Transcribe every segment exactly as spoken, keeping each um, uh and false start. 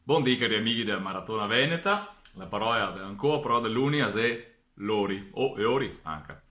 Bondì, cari amighi de la Maratona Veneta. La parola de ancò, parola de luni, a xe lori, o eori anca.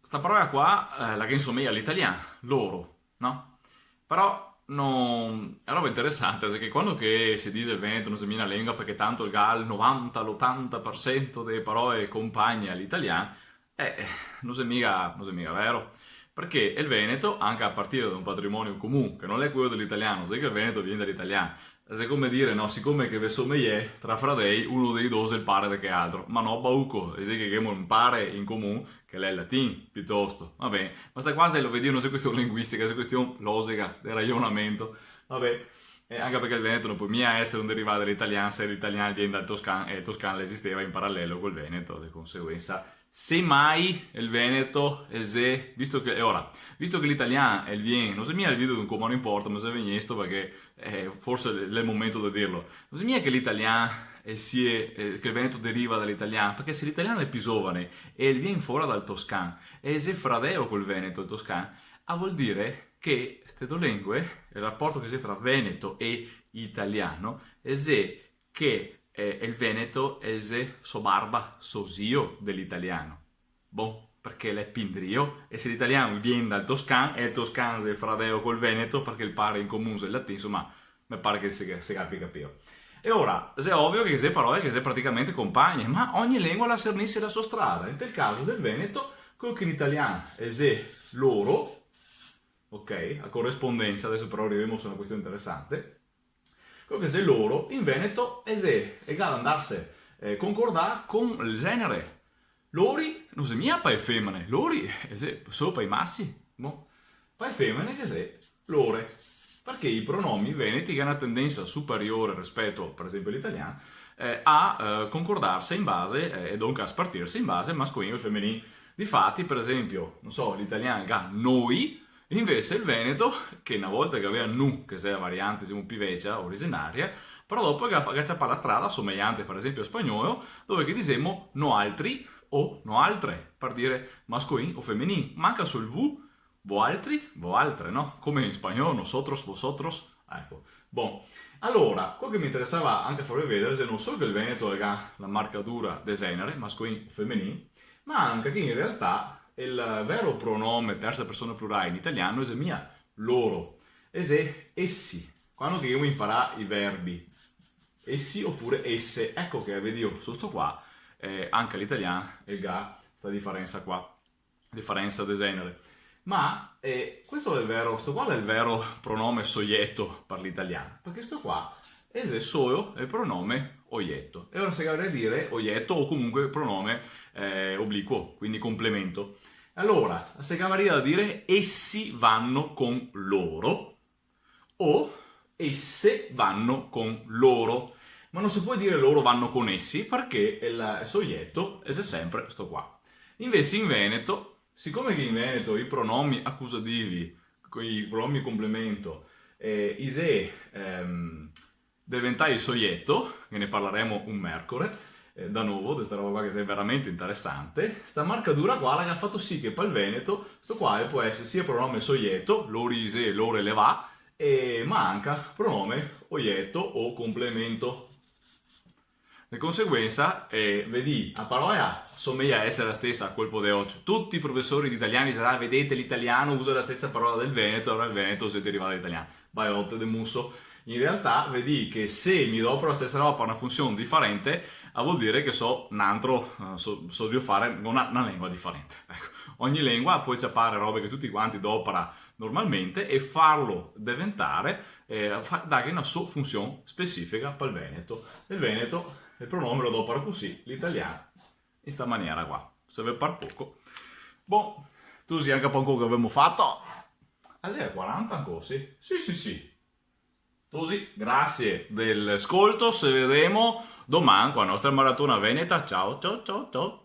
Sta parola qua, eh, la ghe insomeja a l'italian, loro, no? Però no, la roba interesante xe che quando che se dixe el veneto no xe mia na lengua parché tanto el ga el novanta, l'otanta par sento de paroe compagne a l'italian, eh, eh, no xe miga, no xe miga vero. Parché el veneto, anca a partire da un patrimonio comun, che no l'è queo de l'italian, no xe che el veneto vien da l'italian, xe come dire, no, sicome che ve somejè tra fradei, uno dei do xe el pare de che altro. Ma no, bauco, xe che ghemo un pare in comun, che l'è el latin, pitosto. Va ben, ma sta qua xe, lo vedì, no xe question linguistica, xe question logica, de rajonamento. Va ben, eh, anca parché el veneto no pol mia esare un derivà de l'italian, se l'italian vien dal toscan, e el toscan l'esisteva in paralelo col veneto, de conseguensa. Se mai el veneto el xe, visto che, e ora, visto che l'italian el vien, no xe mia el video de un comà, no inporta, ma xe vegnesto parché, eh, forse l'è el momento de dirlo. No xe mia che l'italian el sie, eh, che el veneto deriva da l'italian, parché se l'italian l'è pì zovane e el vien fora dal toscan, e el xe fradeo col veneto, el toscan, a vol dire che ste do lengue, el raporto che xe tra veneto e italiano, el xe che, eh, el veneto el xe so barba, so zio de l'italiano. Bon, parché l'è pì indrio, e se l'italian vien dal toscan, e el toscan xe fradeo col veneto, parché el pare in comun xe el latin, insoma, me pare che se, se gabi capìo. E ora, xe ovio che xe paroe che xe praticamente compagne, ma ogni lengua la sernise la so strada. In tel caso del veneto, queo che in italian el xe loro, ok, a corespondensa, deso però rivemo su na question interesante, queo che xe loro, in veneto, el xe, el ga da andarse, eh, concordar con el genere. Lori no xe mia pa e femene, lori, eh, xe solo pa i masci, no? Pa e femene ghe xe lore. Parché i pronomi veneti ga na tendensa superiore rispeto, par esempio, a l'italian, eh, a, eh, concordarse in base, eh, e donca a spartirse in base mascolin e femenin. Difati, par esempio, no so, l'italian el ga noi, invese el veneto, che na volta el gavea nu, che xe la variante, disemo, pì vecia, originaria, però dopo el ga, el ga ciapà la strada, somejante, par esempio, al spagnolo, dove che disemo noaltri o noaltre, par dire mascolin o femenin, manca sol V, voaltri, voaltre, no? Come in spagnolo, nosotros, vosotros, eco. Bon, alora, queo che me interesava anca farve vedare, xe no solo che el veneto el ga la marcadura de genere, mascolin o femenin, ma anca che in realtà el vero pronome tersa persona plurale in italian no xe mia loro, el xe essi. Quando che ghemo inparà i verbi, essi opure esse, eco che, vedìo, su sto qua, eh, anca l'italian el ga sta difarensa qua, difarensa de genere. Ma, eh, questo xe el vero, sto qua xe el vero pronome sojeto par l'italian, parché sto qua el xe solo el pronome ojeto. E ora se gavarìa da dire ojeto o comunque pronome, eh, obliquo, quindi complemento. Alora, se gavarìa da dire essi vanno con loro o esse vanno con loro. Ma no se pol dire loro vanno con essi parché el, el sojeto el xe sempre sto qua. Invese in veneto, sicome che in veneto i pronomi acusativi, i pronomi complemento, eh, i xe, ehm, deventai sojeto, che ne parlaremo un mercore, eh, da novo, de sta roba qua che xe veramente interesante, sta marcadura qua la ga fato sì che pal veneto, sto qua el pol esare sia pronome sojeto, lori i xe, lore le va, e, ma anca pronome ojeto o complemento. De conseguensa, eh, vedì, la parola someja esare la stesa a colpo de ocio. Tuti i profesori de italian dixarà: "Vedete, l'italiano usa la stesa parola del veneto, alora el veneto xe derivà da l'italian." Baiote de muso. In realtà, vedì che se mi doparo la stesa roba par na funsion difarente, a vol dire che so n'antro, eh, so, so drio fare na, na lengua difarente. Eco, ogni lengua pol ciapare robe che tuti quanti dopara normalmente e farlo deventare, eh, fa-, darghe na so funsion specifica pal veneto. El veneto, el pronome lo dopara cusì, l'italian in sta maniera qua. Se ve par poco. Bon, tusi, anca par ancò che gavemo fato? Ah, sì, xe quaranta ancò, sì? Sì, sì, sì. Tusi, grasie del scolto, se vedemo doman co la nostra maratona veneta. Ciao, ciao, ciao, ciao.